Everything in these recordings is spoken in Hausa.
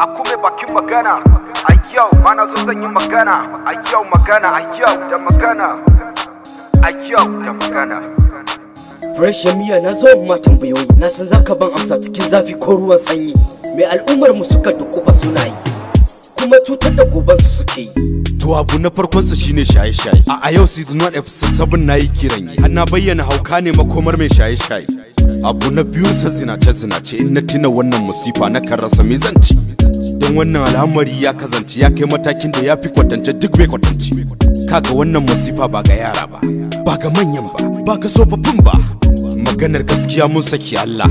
A kume bakin magana. A yau ma na zo zan yi magana. A yau magana, a yau da magana. A yau da magana. Fresh miya, na zo ma tambayoyi, na san zaka ban amsa cikin zafi ko ruwan sanyi. Mai al'ummar mu suka dukufa suna yi, kuma cutar da goban su suke yi? To, abu na farkon sa shine shaye-shaye. A yau season 1 episode 7 nayi kiran yi. Har na bayyana hauka ne makomar mai shaye-shaye. Abu na biyu sa zinace-zinace. In na tuna wannan musifa, na kan rasa me zan ci. Don wannan al'amari ya kazance, ya kai matakin da ya fi kwatance duk mai kwatance. Kaga wannan masifa ba ga yara ba, ba ga manyan ba, ba ga tsofaffin ba. Maganar gaskiya, mun saki Allah.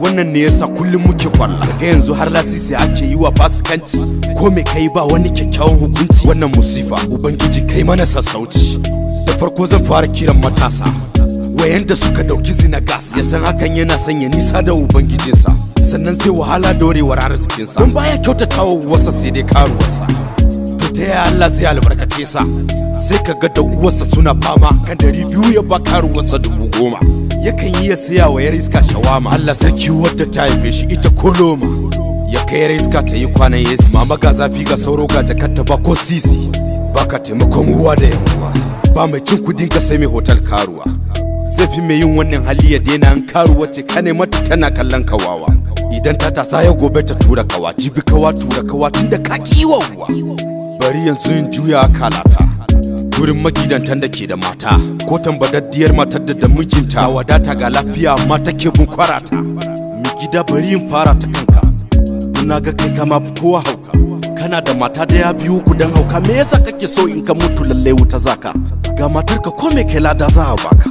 Wannan ne yasa kullum muke kwalla. Ga yanzu har lasisi ake yi wa fasikanci, ko me kai ba wani kyakkyawan hukunci. Wannan musifa, Ubangiji kai mana sassauci. Da farko zan fara kiran matasa wayanda suka dauki zina gasa, ya san hakan yana sanya nisa da ubangijinsa, sannan zai wahala dorewar arzikinsa, don baya kyautatawa uwarsa sai dai karuwarsa. To, ta yaya Allah zai albarkace sa? Sai ka ga da uwarsa suna fama kan 200, ya ba karuwarsa 10,000, yakan iya siya wa yar iska shawama. Allah sarki, wadda ta haife shi ita koloma ya kai yar iska ta yi kwanan yesi. Mama, ga zafi, ga sauro, ga jakarta ba ko sisi, baka taimakon uwa da yan uwa, ba mai cin kudin ka sai mai hotel karuwa. Zai fi mai yin wannan hali ya daina. An karuwa ce ka ne mata tana kallon kawawa, idan ta tasa ya gobe ta tura kawa, jibi kawa tura kawa, tunda ka kiwa uwa. Bari yanzu in juya akalata gurin magidantan da ke da mata ko tambadaddiyar matar da mijinta, wadata ga lafiya, amma take bin kwarata. Mi gida, bari in fara ta kanka, na ga kai kama fi kowa hauka. Kana da mata daya, biyu, ku dan hauka, me yasa kake so in ka mutu lalle wuta zaka? Ga matarka, ko me kai lada za a baka,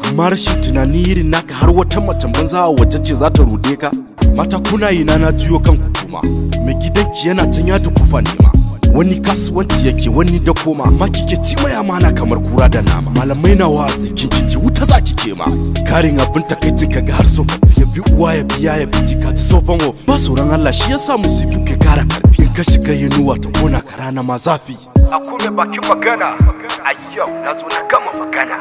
amma rashin tunani irin naka, har wata macen banza a waje ce za ta rude ka. Mata, kuna yi na juyo kanku kuma. Mai gidanki yana can ya dukufa nema, wani kasuwanci yake, wani da koma, amma kike ci mai amana kamar kura da nama. Malamai na wa'azi, kin kici, wuta za ki kema. Karin abin takaicin, kaga har tsofaffi, ya bi uwa, ya biya, ya bi jika, ta tsofan wofi, ba sauran Allah. Shi yasa musibu ke kara karfi. In ka shiga yinuwa ta kona ka, rana ma zafi. A kume bakin magana. A yau na zo na gama magana.